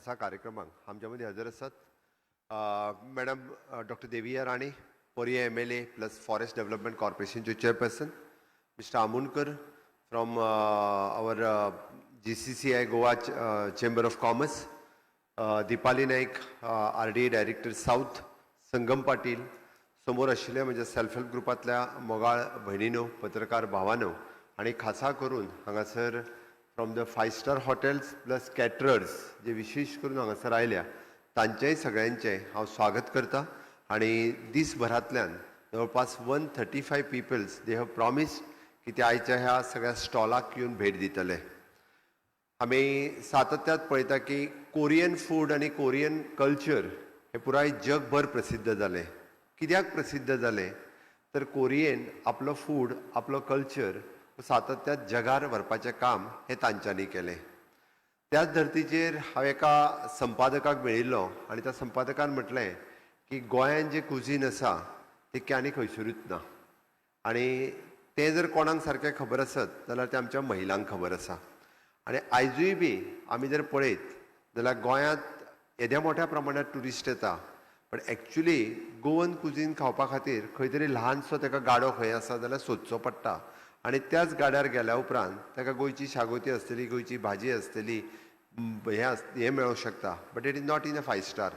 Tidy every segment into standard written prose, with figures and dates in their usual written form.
खासा कार्यक्रमाक आमच्या मदीं हजर आसात madam doctor Deviya Rane, पर्ये MLA plus forest development कॉर्पोरेशनचे chairperson, mister Amonkar from our GCCI, Goa Chamber of Commerce, Deepali Naik, RDA director south, संगम पाटील, समोर आशिल्ले म्हणजे सेल्फ हेल्प ग्रुपांतल्या मोगाळ भयणीनो, पत्रकार भावानो आनी खासा करून हांगासर from the five star hotels plus caterers जे विशेश करून हांगासर आयल्या, तांचेय सगळ्यांचें हांव स्वागत करता. आनी दीसभरांतल्यान जवळपास 135 peoples, they have promised की ते आयच्या ह्या सगळ्या स्टॉलाक येवन भेट दितले. आमी सातत्यात पळयता की कोरियन फूड आनी कोरियन कल्चर हे पुराय जगभर प्रसिद्ध जालें. कित्याक प्रसिद्ध जालें? तर कोरियेन आपलो फूड, आपलो कल्चर सातत्यात जगार व्हरपाचें काम हें तांच्यांनी केलें. त्याच धर्तीचेर हांव एका संपादकाक मेळिल्लो आनी त्या संपादकान म्हटलें की गोंयान जें कुजीन आसा तें आनी खंयसरूच ना आनी तें जर कोणाक सारकें खबर आसत जाल्यार तें आमच्या महिलांक खबर आसा. आनी आयजूय बी आमी जर पळयत जाल्यार गोंयांत येद्या मोठ्या प्रमाणात ट्युरिस्ट येता, पण एक्चुली गोवन कुजीन खावपा खातीर खंय तरी ल्हानसो ताका गाडो खंय आसा जाल्यार सोदचो पडटा आनी त्याच गाड्यार गेल्या उपरांत ताका गोंयची शागोती आसतली, गोंयची भाजी आसतली, हें आस हें मेळोंक शकता, but it is not in a five star.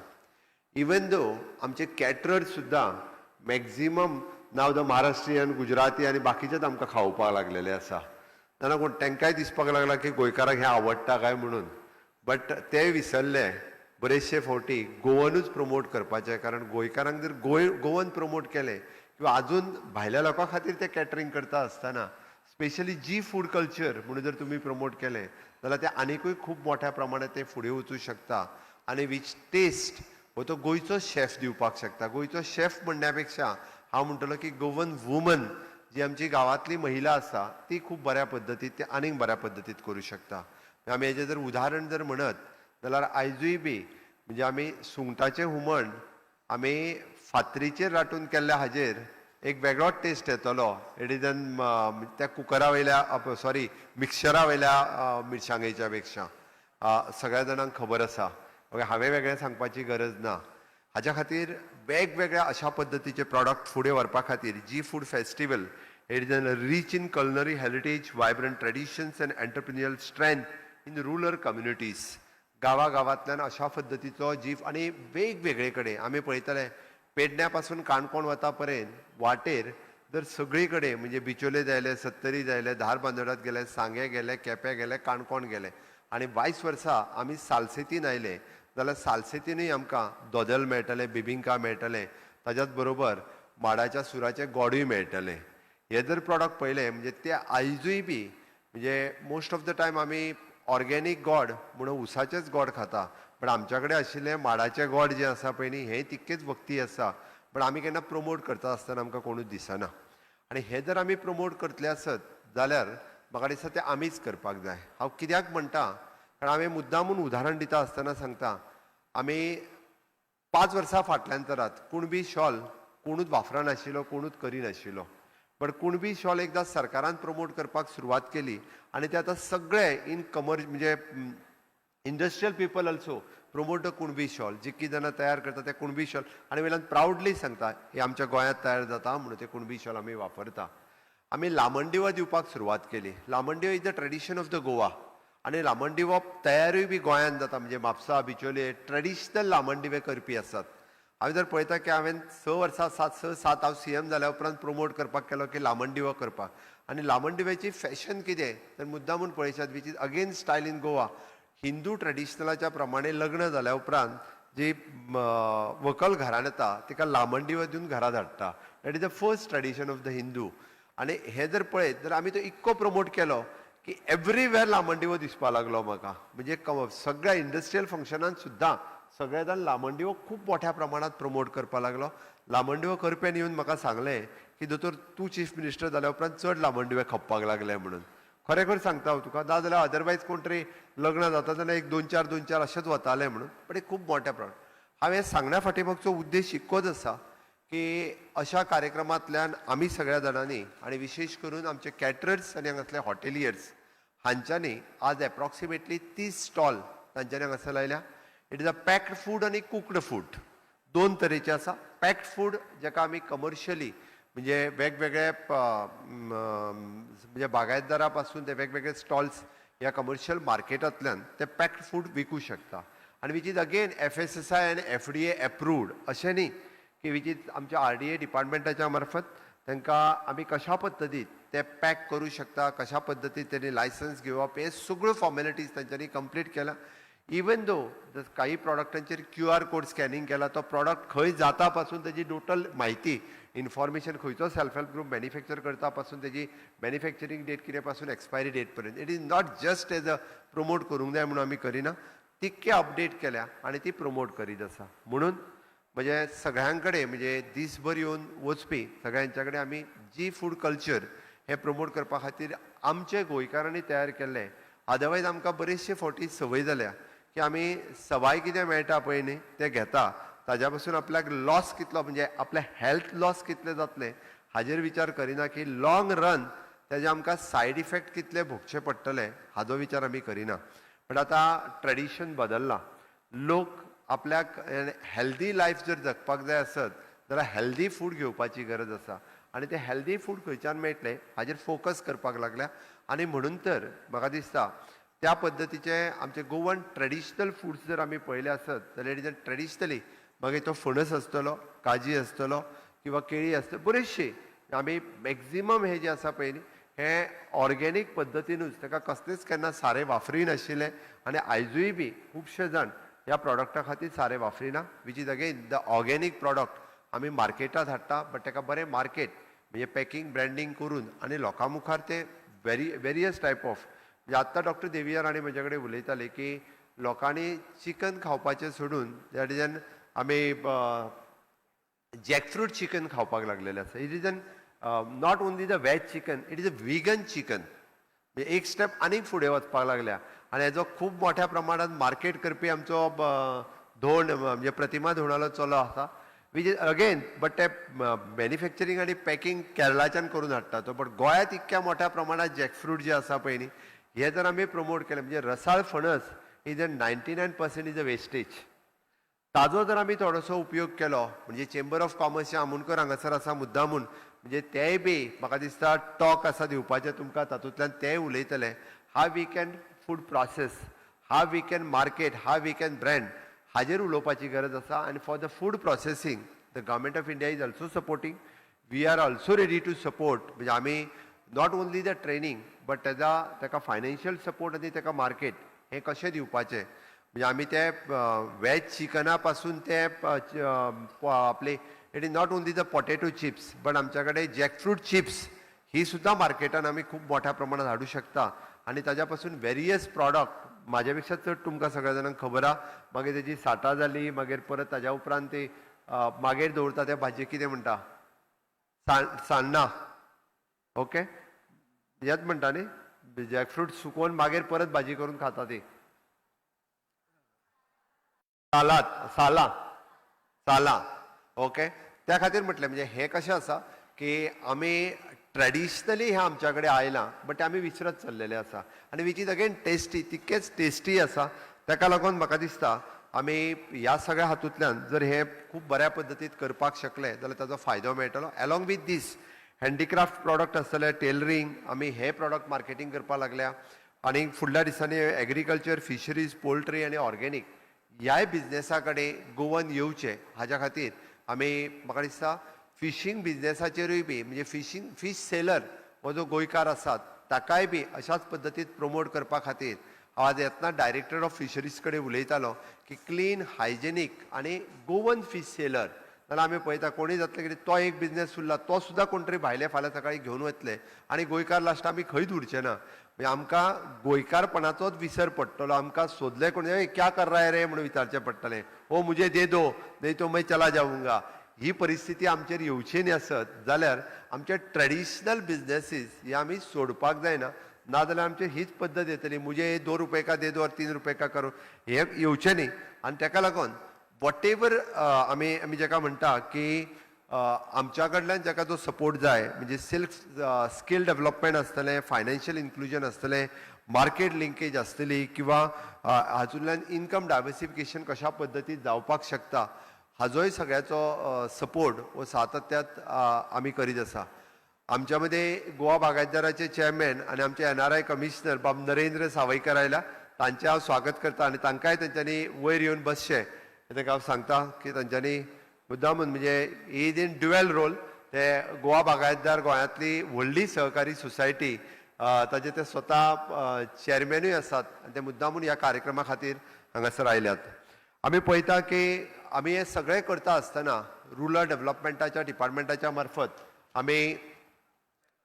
Even though आमचे कॅटरर सुद्दां maximum now the Maharashtrian, Gujarati आनी बाकीचेच आमकां खावोवपाक लागलेले आसा. जाणा कोण, तांकांय दिसपाक लागला की गोंयकारांक हें आवडटा काय म्हणून, बट ते विसरले बरेचशे फावटी गोवनूच प्रमोट करपाचें, कारण गोंयकारांक जर गोंय गोवन प्रमोट केलें किंवा अजून भायल्या लोकां खातीर ते कॅटरींग करता आसतना स्पेशली जी फूड कल्चर म्हणून जर तुमी प्रमोट केलें जाल्यार ते आनिकूय खूब मोठ्या प्रमाणात ते फुडें वचूं शकता. आनी which test हो तो गोंयचो शेफ दिवपाक शकता. गोंयचो शेफ म्हणण्या पेक्षा हांव म्हणटलो की गोवन वुमन, जी आमची गांवांतली महिला आसा, ती खूब बऱ्या पद्दतीत ते आनीक बऱ्या पद्दतीत करूं शकता. आमी हेजें जर उदाहरण जर म्हणत जाल्यार आयजूय बी म्हणजे आमी सुंगटाचें हुमण आमी फातरीचेर लाटून केल्ल्या हाजेर एक वेगळोच टेस्ट येतलो. It is an त्या कुकरा वयल्या, सॉरी, मिक्सरा वयल्या मिरसांगेच्या पेक्षा. सगळ्या जाणांक खबर आसा, ओके, हांवें वेगळें सांगपाची गरज ना. हाज्या खातीर वेगवेगळ्या अशा पद्दतीचे प्रॉडक्ट फुडें व्हरपा खातीर जी food festival, it is an rich in culinary heritage, vibrant traditions and entrepreneurial strength in rural communities. गांवा गांवांतल्यान अशा पद्दतीचो जी आनी वेगवेगळे कडेन आमी पळयतले, पेडण्या पासून काणकोण वता पर्यंत वाटेर जर सगळी कडेन, म्हणजे बिचोले जायले, सत्तरी जायले, धारबांदोड्यांत गेले, सांगे गेले, केप्यां गेले, काणकोण गेले आनी वायस वर्सा आमी सालसेतीन आयले जाल्यार सालसेतीनूय आमकां दोदल मेळटलें, बिबिंका मेळटलें, ताज्याच बरोबर माडाच्या सुराचें गोडूय मेळटलें. हे जर प्रॉडक्ट पळयले म्हणजे ते आयजूय बी म्हणजे मोस्ट ऑफ the time आमी ऑर्गेनीक गोड म्हणून ऊसाचेच गोड खाता, पण आमच्या कडेन आशिल्लें माडाचें गोड जें आसा पळय न्ही, हें तितकेंच वखदी आसा, पण आमी केन्ना प्रमोट करता आसतना आमकां कोणूच दिसना. आनी हें जर आमी प्रमोट करतले आसत जाल्यार म्हाका दिसता तें आमीच करपाक जाय. हांव कित्याक म्हणटा, कारण हांवें मुद्दामून उदाहरण दिता आसतना सांगता, आमी 5 वर्सां फाटल्यान चरात, कुणबी शॉल कोणूच वापरनाशिल्लो, कोणूच करिनाशिल्लो, बट कुणबी शॉल एकदां सरकारान प्रमोट करपाक सुरवात केली आनी ते आतां सगळे इन कमर म्हणजे industrial people also promote the Kunbi shawl. जितकी जाणां तयार करता ते कुणबी शॉल आनी वयल्यान प्रावडली सांगता, हे आमच्या गोंयांत तयार जाता म्हणून ते कुणबी शॉल आमी वापरता. आमी लामणदिवो दिवपाक सुरवात केली. लामणदिवो is the tradition of the Goa आनी लामणदिवो तयारूय बी गोंयांत जाता, म्हणजे म्हापसा, बिचोले ट्रेडिशनल लामणदिवे करपी आसात. हांवें जर पळयता की हांवें 6 वर्सां, सात, स सात हांव सीएम जाल्या उपरांत प्रमोट करपाक केलो की लामणदिवो करपाक. आनी लामणदिव्याची फॅशन कितें तर मुद्दामून पळयशात, which is again style in Goa, Hindu ट्रेडिशनलाच्या प्रमाणे लग्न जाल्या उपरांत जी व्हंकल घरान येता तिका लामणदिवो दिवन घरा धाडटा. That is the first tradition of the Hindu. आनी हें जर पळयत जाल्यार आमी तो इतको प्रमोट केलो की एवरीवेर लामणदिवो दिसपाक लागलो म्हाका. म्हणजे सगळ्या इंडस्ट्रियल फंक्शनान सुद्दां सगळे जाण लामणदिवो खूब मोठ्या प्रमाणात प्रमोट करपाक लागलो. लामणदिवो करप्यान येवन म्हाका सांगलें की दोतोर, तूं चीफ मिनिस्टर जाल्या उपरांत चड लामणदिवे खपपाक लागले म्हणून. खरें खरें सांगता हांव तुका, नाजाल्यार अदरवायज कोण तरी लग्न जाता जाल्यार एक दोन चार, दोन चार अशेंच वताले म्हणून, पण एक खूब मोठ्या प्रमाणात. हांवें सांगण्या फाटी मागचो उद्देश इतकोच आसा की अशा कार्यक्रमांतल्यान आमी सगळ्या जाणांनी आनी विशेश करून आमचे कॅटरर्स आनी हांगासले हॉटेलियर्स हांच्यांनी आज एप्रॉक्सिमेटली 30 स्टॉल तांच्यांनी हांगासर लायल्या. It is a packed food आनी कुक्ड फूड, दोन तरेचे आसा. पॅक्ड फूड जाका आमी कमर्शियली, म्हणजे वेगवेगळे म्हणजे बागायतदारा पासून ते वेगवेगळे स्टॉल्स ह्या कमर्शियल मार्केटांतल्यान ते पॅक्ड फूड विकू शकता आनी which is again FSSAI आनी एफडीए एप्रूव्ड. अशें न्ही की which is आमच्या आरडीए डिपार्टमेंटाच्या मार्फत तांकां आमी कशा पद्दतीन ते पॅक करूं शकता, कशा पद्दतीन तेणी लायसन्स घेवप, हे सगळ्यो फॉर्मेलिटीज तांच्यांनी कंप्लीट केला. इवन दो काही प्रॉडक्टांचेर क्यूआर कोड स्कॅनिंग केला, तो प्रॉडक्ट खंय जाता पासून तेजी टोटल म्हायती, इन्फॉर्मेशन, खंयचो सेल्फ हेल्प ग्रुप मॅन्युफॅक्चर करता पासून तेजी मॅन्युफॅक्चरींग डेट कितें पासून एक्सपायरी डेट पर्यंत. It is not just as a promote करूंक जाय म्हणून आमी करिना. तितके अपडेट केल्या आनी ती प्रमोट करीत आसा. म्हणून म्हणजे सगळ्यां कडेन, म्हणजे दीसभर येवन वचपी सगळ्यांच्या कडेन आमी जी फूड कल्चर हें प्रमोट करपा खातीर आमचे गोंयकारांनी तयार केल्लें. अदरवायज आमकां बरेचशे फावटी संवय जाल्या की आमी सवाय कितें मेळटा पळय न्ही, तें घेता. ताज्या पासून आपल्याक लॉस कितलो, म्हणजे आपलें हेल्थ लॉस कितलें जातलें हाजेर विचार करिना, की लॉंग रन तेजे आमकां सायड इफेक्ट कितले भोगचे पडटले हाजो विचार आमी करिना. बट आतां ट्रेडिशन बदल्लां. लोक आपल्याक हेल्दी लायफ जर जगपाक जाय आसत जाल्यार हेल्दी फूड घेवपाची गरज आसा आनी तें हेल्दी फूड खंयच्यान मेळटलें हाजेर फोकस करपाक लागल्या. आनी म्हणून तर म्हाका दिसता त्या पद्दतीचे आमचे गोवन ट्रेडिशनल फुड्स जर आमी पळयले आसत जाल्यार it is traditionally, मागीर तो फणस आसतलो, काजी आसतलो किंवा केळी आसतली, बरेचशी आमी मॅक्झिमम हे जे आसा पळय न्ही, हे ऑर्गेनीक पद्दतीनूच, ताका कसलेच केन्ना सारें वापरी नाशिल्लें आनी आयजूय बी खुबशे जाण ह्या प्रॉडक्टा खातीर सारें वापरिना, which is again the organic product आमी मार्केटात हाडटा. बट ताका बरें मार्केट, म्हणजे पॅकिंग, ब्रँडींग करून आनी लोकां मुखार ते वेरी वेरियस टायप ऑफ, म्हणजे आत्तां डॉक्टर देविया राणे म्हजे कडेन उलयताले की लोकांनी चिकन खावपाचें सोडून त्या डिजायन आमी जॅकफ्रूट चिकन खावपाक लागलेले आसा. It is an not only the veg chicken, it is a vegan chicken. म्हणजे एक स्टेप आनीक फुडें वचपाक लागल्या आनी हेजो खूब मोठ्या प्रमाणात मार्केट करपी आमचो धोंड, म्हणजे प्रतिमा धोंडालो चलो आसा, which is again, but ते मॅन्युफॅक्चरींग आनी पॅकिंग केरळाच्यान करून हाडटा तो. बट गोंयांत इतक्या मोठ्या प्रमाणात जॅकफ्रूट जे आसा पळय न्ही, हे जर आमी प्रमोट केलें, म्हणजे रसाळ फणस is a 99% is a wastage. ताजो जर आमी थोडोसो उपयोग केलो, म्हणजे चेंबर ऑफ कॉमर्सचे आमोणकर हांगासर आसा मुद्दामून, म्हणजे तेय बी म्हाका दिसता टॉक आसा दिवपाचें तुमकां, तातूंतल्यान तेय उलयतले how we can food process, how we can market, how we can brand, हाजेर उलोवपाची गरज आसा. आनी for the food processing, the Government of India is also supporting. We are also ready to support. म्हणजे आमी not only the training but तेजा ताका financial support आनी ताका मार्केट हें कशें दिवपाचें. म्हणजे आमी ते वेज चिकना पासून ते आपले, it is not only the potato chips, but आमच्या कडेन जॅकफ्रूट चिप्स ही सुद्दां मार्केटान आमी खूब मोठ्या प्रमाणात हाडूं शकता आनी ताज्या पासून वेरियस प्रॉडक्ट, म्हाज्या पेक्षा चड तुमकां सगळ्या जाणांक खबर आहा. मागीर तेजी साठां जाली, मागीर परत ताज्या उपरांत ती मागीर दवरता त्या भाजयेक कितें म्हणटा, सान्नां, ओके, हेच म्हणटा न्ही, जॅकफ्रूट सुकोवन मागीर परत भाजी करून खाता ती. सालाद, सालां, सालां, ओके. त्या खातीर म्हटलें, म्हणजे हें कशें आसा की आमी ट्रेडिशनली हें आमच्या कडेन आयलां, बट ते आमी विसरत चल्लेले आसा आनी which is again tasty, तितकेच टेस्टी आसा. ताका लागून म्हाका दिसता आमी ह्या सगळ्या हातूंतल्यान जर हें खूब बऱ्या पद्दतीन करपाक शकले जाल्यार ताजो फायदो मेळटलो. Along with this handicraft product आसतले, टेलरींग, आमी हे प्रॉडक्ट मार्केटींग करपाक लागल्या आनी फुडल्या दिसांनी एग्रीकल्चर, फिशरीज, पोल्ट्री आनी ऑर्गेनीक ह्याय बिजनेसा कडेन गोवन येवचें हाज्या खातीर आमी, म्हाका दिसता, फिशींग बिजनेसाचेरूय बी, म्हणजे फिशींग, फीश सेलर हो जो गोंयकार आसात ताकाय बी अशाच पद्दतीन प्रमोट करपा खातीर हांव आज येतना डायरेक्टर ऑफ फिशरीज कडेन उलयतालो की क्लीन, हायजेनीक आनी गोवन फीश सेलर जाल्यार आमी पळयता कोणूय जातले कितें, तो एक बिजनेस उरला, तो सुद्दां कोण तरी भायले फाल्यां सकाळी घेवन वतले आनी गोंयकार लास्ट आमी खंयच उरचे ना. म्हणजे आमकां गोंयकारपणाचोच विसर पडटलो. आमकां सोदले कोण, "ए, क्या कर रहा है रे?" म्हणून विचारचें पडटलें. "ओ मुझे दे दो, नहीं तो मैं चला जाऊंगा." ही परिस्थिती आमचेर येवची न्ही आसत जाल्यार आमचे ट्रेडिशनल बिजनेसीस हे आमी सोडपाक जायना. नाजाल्यार आमची हीच पद्दत येतली, "मुझे 2 रुपये का दे दो और 3 रुपये का करो." हे येवचें न्ही. आनी ताका लागून what ever आमी जाका म्हणटा की आमच्या कडल्यान जाका जो सपोर्ट जाय, म्हणजे सिल्क स्कील डेव्हलपमेंट आसतलें, फायनान्शियल इन्क्लुजन आसतलें, मार्केट लिंकेज आसतली किंवा हातूंतल्यान इन्कम डायवर्सिफिकेशन कशा पद्दतीन जावपाक शकता, हाजोय सगळ्याचो सपोर्ट हो सातत्यात आमी करीत आसा. आमच्या मदें गोवा बागायतदाराचे चेअरमॅन आनी आमचे एनआरआय कमिशनर बाब नरेंद्र सावयकर आयला, तांचें हांव स्वागत करता आनी तांकांय तेंच्यांनी वयर येवन बसचें हें तांकां हांव सांगता की तांच्यांनी मुद्दामून, म्हणजे is in dual role, ते गोवा बागायतदार गोंयांतली व्हडली सहकारी सोसायटी, ताजे ते स्वता चेअरमॅनूय आसात आनी ते मुद्दामून ह्या कार्यक्रमा खातीर हांगासर आयल्यात. आमी पळयता की आमी हें सगळें करता आसतना रुरल डेव्हलपमेंटाच्या डिपार्टमेंटाच्या मार्फत आमी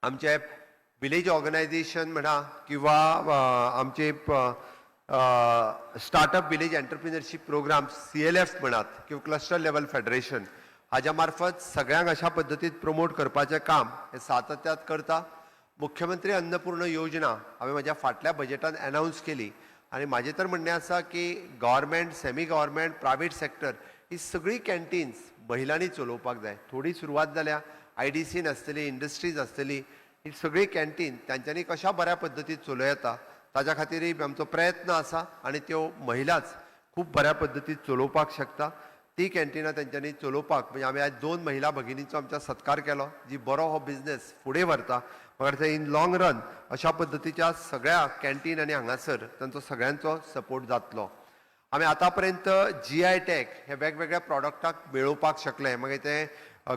आमचे विलेज ऑर्गनायझेशन म्हणा किंवा आमचे startup village entrepreneurship program, CLF म्हणात किंवा क्लस्टर लेवल फेडरेशन, हाज्या मार्फत सगळ्यांक अशा पद्दतीन प्रमोट करपाचें काम हें सातत्यात करता. मुख्यमंत्री अन्नपूर्ण योजना हांवें म्हज्या फाटल्या बजेटान एनावन्स केली आनी म्हाजें तर म्हणणें आसा की government, semi government, private sector ही सगळीं कॅन्टीन्स महिलांनी चलोवपाक जाय. थोडी सुरवात जाल्या, आयडीसीन आसतली, इंडस्ट्रीज आसतली, ही सगळी कॅन्टीन तांच्यांनी कशा बऱ्या पद्दतीन चलोवं येता ताच्या खातीरय आमचो प्रयत्न आसा आनी त्यो महिलाच खूब बऱ्या पद्दतीन चलोवपाक शकता. ती कॅन्टिनां तेंच्यांनी चलोवपाक म्हणजे आमी आयज दोन महिला भगिनींचो आमच्या सत्कार केलो, जी बरो हो बिजनेस फुडें व्हरता. म्हाका दिसता इन लॉंग रन अशा पद्दतीच्या सगळ्या कॅन्टीन आनी हांगासर तांचो सगळ्यांचो सपोर्ट जातलो. आमी आतां पर्यंत जीआय टॅग हे वेगवेगळ्या प्रॉडक्टाक मेळोवपाक शकले. मागीर ते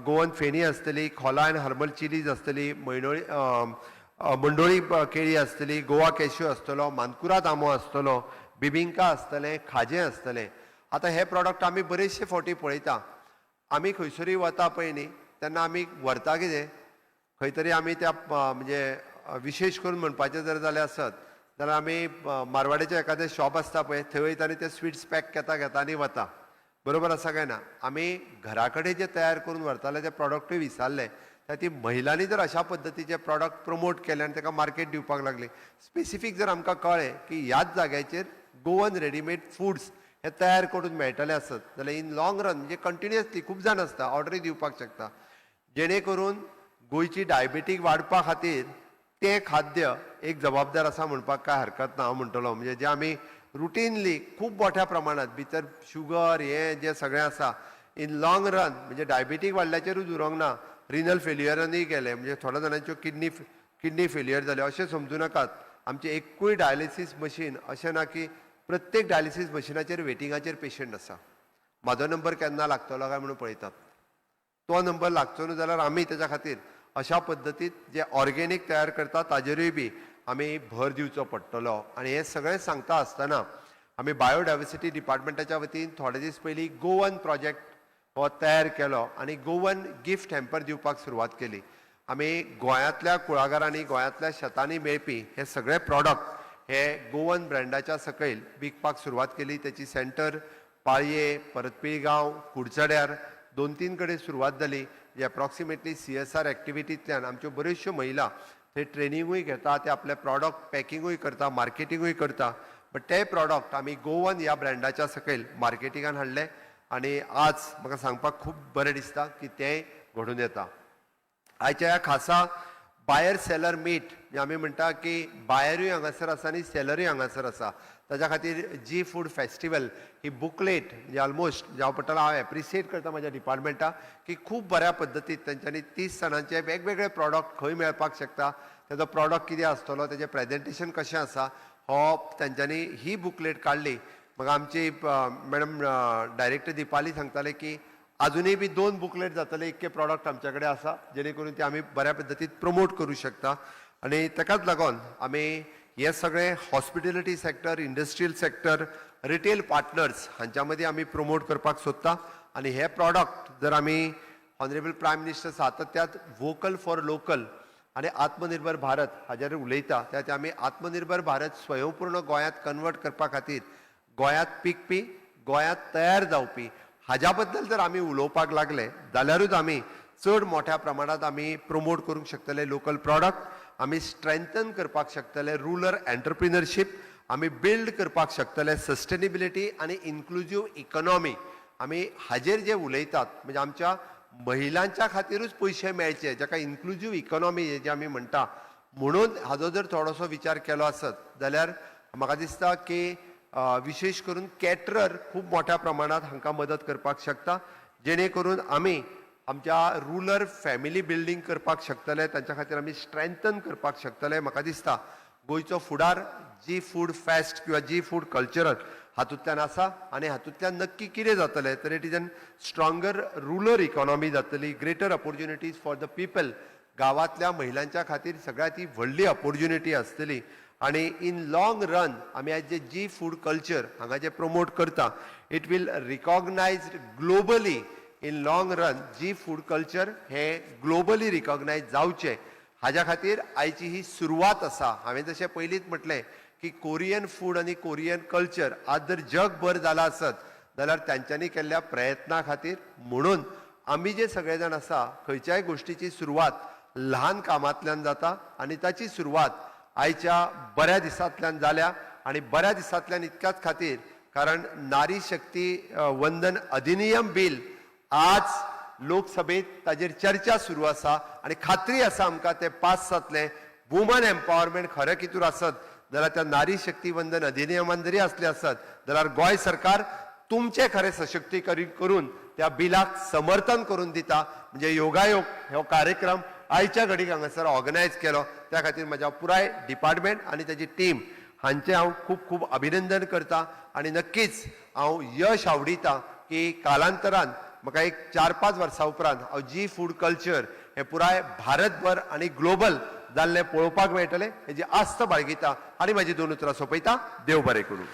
गोवन फेणी आसतली, खोला आनी हर्बल चिलीज आसतली, मंडोळी मंडोळी केळी आसतली, गोवा कॅश्यू आसतलो, मानकुराद आंबो आसतलो, बिबिंका आसतलें, खाजें आसतलें. आतां हे प्रॉडक्ट आमी बरेचशे फावटी पळयता. आमी खंयसरूय वता पळय न्ही, तेन्ना आमी व्हरता कितें खंय तरी आमी त्या म्हणजे विशेश करून म्हणपाचें जर जालें आसत जाल्यार आमी मारवाड्याचें एखादें शॉप आसता पळय, थंय वयता आनी ते स्विट्स पॅक घेता घेता आनी वता. बरोबर आसा काय ना? आमी घरा कडेन जे तयार करून व्हरताले ते प्रॉडक्टूय विसरले. त्या ती महिलांनी जर अशा पद्दतीचे प्रॉडक्ट प्रमोट केले आनी ताका मार्केट दिवपाक लागली, स्पेसिफीक जर आमकां कळ्ळें की ह्याच जाग्याचेर गोवन रेडीमेड फुड्स हे तयार करून मेळटले आसत जाल्यार इन लॉंग रन म्हणजे कंटिन्युअसली खूब जाण आसता, ऑर्डरी दिवपाक शकता, जेणे करून गोंयची डायबेटीक वाडपा खातीर तें खाद्य एक जबाबदार आसा म्हणपाक कांय हरकत ना हांव म्हणटलो. म्हणजे जे आमी रुटीनली खूब मोठ्या प्रमाणात भितर शुगर हें जें सगळें आसा, इन लॉंग रन म्हणजे डायबेटीक वाडल्याचेरूच उरोंक ना, रिनल फेल्युअरानूय गेले, म्हणजे थोड्या जाणांच्यो किडनी फेल्युअर जाल्यो. अशें समजूं नाकात, आमचें एकूय डायलिसीस मशीन अशें ना की प्रत्येक डायलिसीस मशिनाचेर वेटिंगाचेर पेशंट आसा. म्हाजो नंबर केन्ना लागतलो काय म्हणून पळयतात. तो नंबर लागचो न्हू जाल्यार आमी तेच्या खातीर अशा पद्दतीत जे ऑर्गेनीक तयार करता ताजेरूय बी आमी भर दिवचो पडटलो. आनी हें सगळें सांगता आसतना आमी बायोडायवर्सिटी डिपार्टमेंटाच्या वतीन थोडे दीस पयलीं गोवन प्रोजेक्ट हो तयार केलो आनी गोवन गिफ्ट हॅम्पर दिवपाक सुरवात केली. आमी गोंयांतल्या कुळागरांनी, गोंयांतल्या शेतांनी मेळपी हे सगळे प्रॉडक्ट हे गोवन ब्रँडाच्या सकयल विकपाक सुरवात केली. त्याची सेंटर पाळये, परत पिळगांव, कुडचड्यार दोन तीन कडेन सुरवात जाली. जे एप्रॉक्सिमेटली सीएसआर एक्टिविटींतल्यान आमच्यो बऱ्योचश्यो महिला थंय ट्रेनिंगूय घेता, ते आपले प्रॉडक्ट पॅकिंगूय करता, मार्केटिंगूय करता. बट ते प्रॉडक्ट आमी गोवन ह्या ब्रँडाच्या सकयल मार्केटिंगान हाडले आनी आज म्हाका सांगपाक खूब बरें दिसता की तें घडून येता. आयच्या ह्या खासा बायर सेलर मीट, म्हणजे आमी म्हणटा की बायरूय हांगासर आसा आनी सेलरूय हांगासर आसा, ताच्या खातीर जी फूड फेस्टिवल ही बुकलेट म्हणजे ऑलमोस्ट हांव पडटलो, हांव एप्रिशिएट करता म्हाज्या डिपार्टमेंटाक की खूब बऱ्या पद्दतीन तेंच्यांनी 30 जाणांचे वेगवेगळे प्रॉडक्ट खंय मेळपाक शकता, तेजो प्रॉडक्ट कितें आसतलो, तेजें प्रेजेंटेशन कशें आसा, हो तेंच्यांनी ही बुकलेट काडली. म्हाका आमची मॅडम डायरेक्टर दिपाली सांगताले की अजुनूय बी दोन बुकलेट जातले, इतके प्रॉडक्ट आमच्या कडेन आसा, जेणे करून ते आमी बऱ्या पद्दतीन प्रमोट करूं शकता. आनी ताकाच लागून आमी हे सगळे hospitality sector, industrial sector, retail partners हांच्या मदीं आमी प्रमोट करपाक सोदता. आनी हे प्रॉडक्ट जर आमी ऑनरेबल प्रायम मिनिस्टर सातत्यात वोकल फॉर लोकल आनी आत्मनिर्भर भारत हाजेर उलयता, त्या ते आमी आत्मनिर्भर भारत स्वयंपूर्ण गोंयांत कन्वर्ट करपा खातीर गोंयांत पिकपी, गोंयांत तयार जावपी हाज्या बद्दल जर आमी उलोवपाक लागले जाल्यारूच आमी चड मोठ्या प्रमाणात आमी प्रमोट करूंक शकतले लोकल प्रॉडक्ट, आमी स्ट्रेंथन करपाक शकतले रुरल एंटरप्रिनरशीप, आमी बिल्ड करपाक शकतले सस्टेनेबिलिटी आनी इन्क्लुजीव इकॉनॉमी. आमी हाजेर जे उलयतात म्हणजे आमच्या महिलांच्या खातीरूच पयशे मेळचे, जाका इन्क्लुजीव इकॉनॉमी जे आमी म्हणटा. म्हणून हाजो जर थोडोसो विचार केलो आसत जाल्यार म्हाका दिसता की विशेश करून कॅटरर खूब मोठ्या प्रमाणात हांकां मदत करपाक शकता, जेणे करून आमी आमच्या रुरल फॅमिली बिल्डींग करपाक शकतले, तांच्या खातीर आमी स्ट्रेंथन करपाक शकतले. म्हाका दिसता गोंयचो फुडार जी फूड फेस्ट किंवा जी फूड कल्चरल हातूंतल्यान आसा आनी हातूंतल्यान नक्की कितें जातलें तर it is an stronger rural economy जातली, greater opportunities for the people. गांवांतल्या महिलांच्या खातीर सगळ्यात ही व्हडली ऑपोर्च्युनिटी आसतली आनी इन लॉंग रन आमी आयज जे जी फूड कल्चर हांगा जे प्रमोट करता, it will recognized globally in long run. G food culture हें ग्लोबली रिकॉग्नायज जावचें हाज्या खातीर आयची ही सुरवात आसा. हांवें जशें पयलींच म्हटलें की कोरियन फूड आनी कोरियन कल्चर आज जर जगभर जाला आसत जाल्यार तांच्यांनी केल्ल्या प्रयत्ना खातीर. म्हणून आमी जे सगळे जाण आसा, खंयच्याय गोश्टीची सुरवात ल्हान कामांतल्यान जाता आनी ताची सुरवात आयच्या बऱ्या दिसांतल्यान जाल्या. आनी बऱ्या दिसांतल्यान इतक्याच खातीर, कारण नारी शक्ती वंदन अधिनियम बील आज लोकसभेत ताजेर चर्चा सुरू आसा आनी खात्री आसा आमकां तें पास जातलें. वुमन एम्पावरमेंट खरें कितूर आसत जाल्यार त्या नारी शक्ती वंदन अधिनियमान जरी आसलें आसत जाल्यार गोंय सरकार तुमचें खरें सशक्तीकरण करून त्या बिलाक समर्थन करून दिता. म्हणजे योगायोग हो कार्यक्रम आयच्या घडीक हांगासर ऑर्गनायज केलो, त्या खातीर म्हज्या पुराय डिपार्टमेंट आनी ताजी टीम हांचें हांव खूब खूब अभिनंदन करता आनी नक्कीच हांव यश आवडिता की कालांतरान म्हाका एक 4-5 वर्सां उपरांत हांव जी फूड कल्चर हें पुराय भारतभर आनी ग्लोबल जाल्लें पळोवपाक मेळटलें हेजी आस्त बाळगिता आनी म्हाजी दोन उतरां सोंपयता. देव बरें करूं.